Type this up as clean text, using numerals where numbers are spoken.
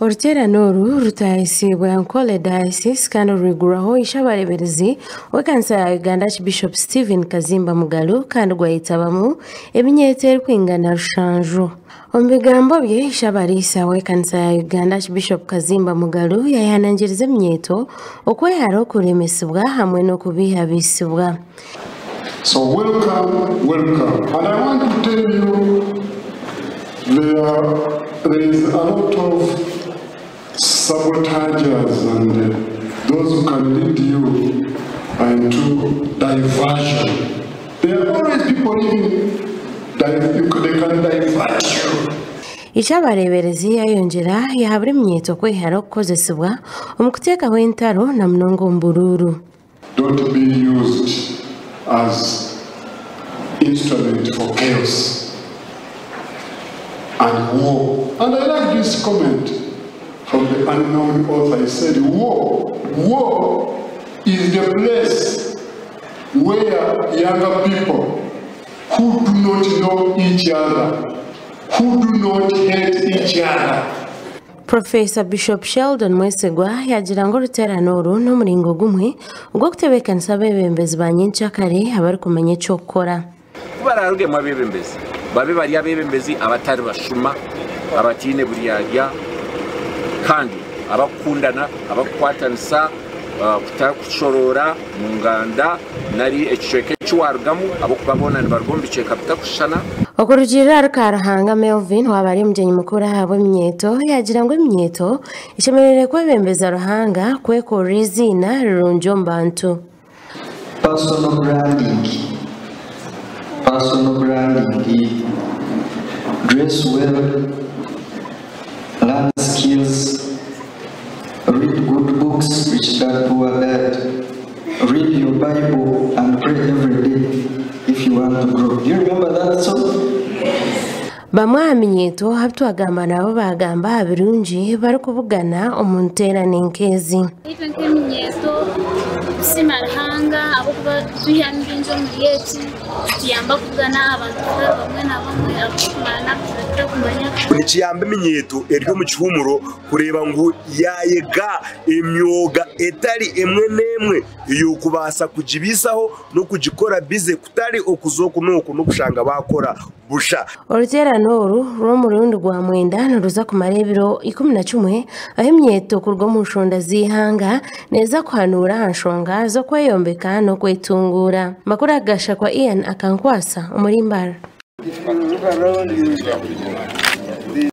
Oruteerane oru rutaahisiibwe Ankole Diocese kandi rwigurwaho Ishe-abareeberezi w'ekanisa ya Uganda Archbishop Stephen Kazimba Mugalu kandi gwayetabamu eminyeeto erikwingana rushanju. Omu bigambo bye, Ishe-abariisa w'ekanisa ya Uganda Archbishop Kazimba Mugalu yaayehanangiriza eminyeeto okwehara okuremesibwa hamwe n'okubeihabeisibwa. So welcome, welcome. And I want to tell you there, there is a lot of sabotagers and those who can lead you into diversion. There are always people living, they can divert you. Ishe-abareeberezi yaayongyera yaahabura eminyeeto kwehara okukozesibwa omu kuteekaho entaro na munonga omu buruuru. Don't be used as instrument for chaos and war. And I like this comment from the unknown author. He said, war, war is the place where younger people who do not know each other, who do not hate each other. Professor Bishop Sheldon Mwesigwa yaagira ngu oruteerane oru n'omuringo gumwe ogw'okutebeekanisa abeebembezi ba nyencakare abarikumanya eky'okukora. Ku baraarugemu abeebembezi babe bari abeebembezi abatari bashuma, abataine buryarya kandi abakukundana, abakukwatanisa, kutakushoroora mu nganda nari ekicweka eki waarugamu ahabw'okuba boona nibaruga omu bicweka bitakushushana. Okurugiirira ahari Karuhanga Melvin owaaba ari omugyenyi mukuru ahabw'eminyeeto yaagira ngu eminyeeto eshemereire kwebembeza Ruhanga kwekorera eiziina rirungi omu bantu. Personal branding. Personal branding. Dress well, learn skills, read good books, Rich Dad Poor Dad, read your Bible and pray every day if you want to grow. Do you remember that song? Bamwe aha minyeeto abu twagamba nabo baagamba aha birungi barikubugana omu nteerane nk'ezi. Itwe nk'eminyeeto tusiima Ruhanga ahabw'okuba twihamu bingi omuri eki, kituyamba kubugana abantu batari bamwe na bamwe abu turikumanya n'abu tutarikumanya. Nikiyamba eminyeeto eri omu kihumuro kureeba ngu yaayega emyoga etari emwe n'emwe ey'okubaasa kugibiisaho n'okugikora bize kutari okuza oku n'oku n'okushanga baakora busha. Oruteerane oru rw'omurundi gwa mwenda niruza kumara ebiro 11 ahu eminyeeto kuruga omu nshonda z'eihanga neeza kuhanuura aha nshonga z'okweyombeka n'okwetunguura. Makuru aga gashakwa Ian Akankwasa omuri Mbarara.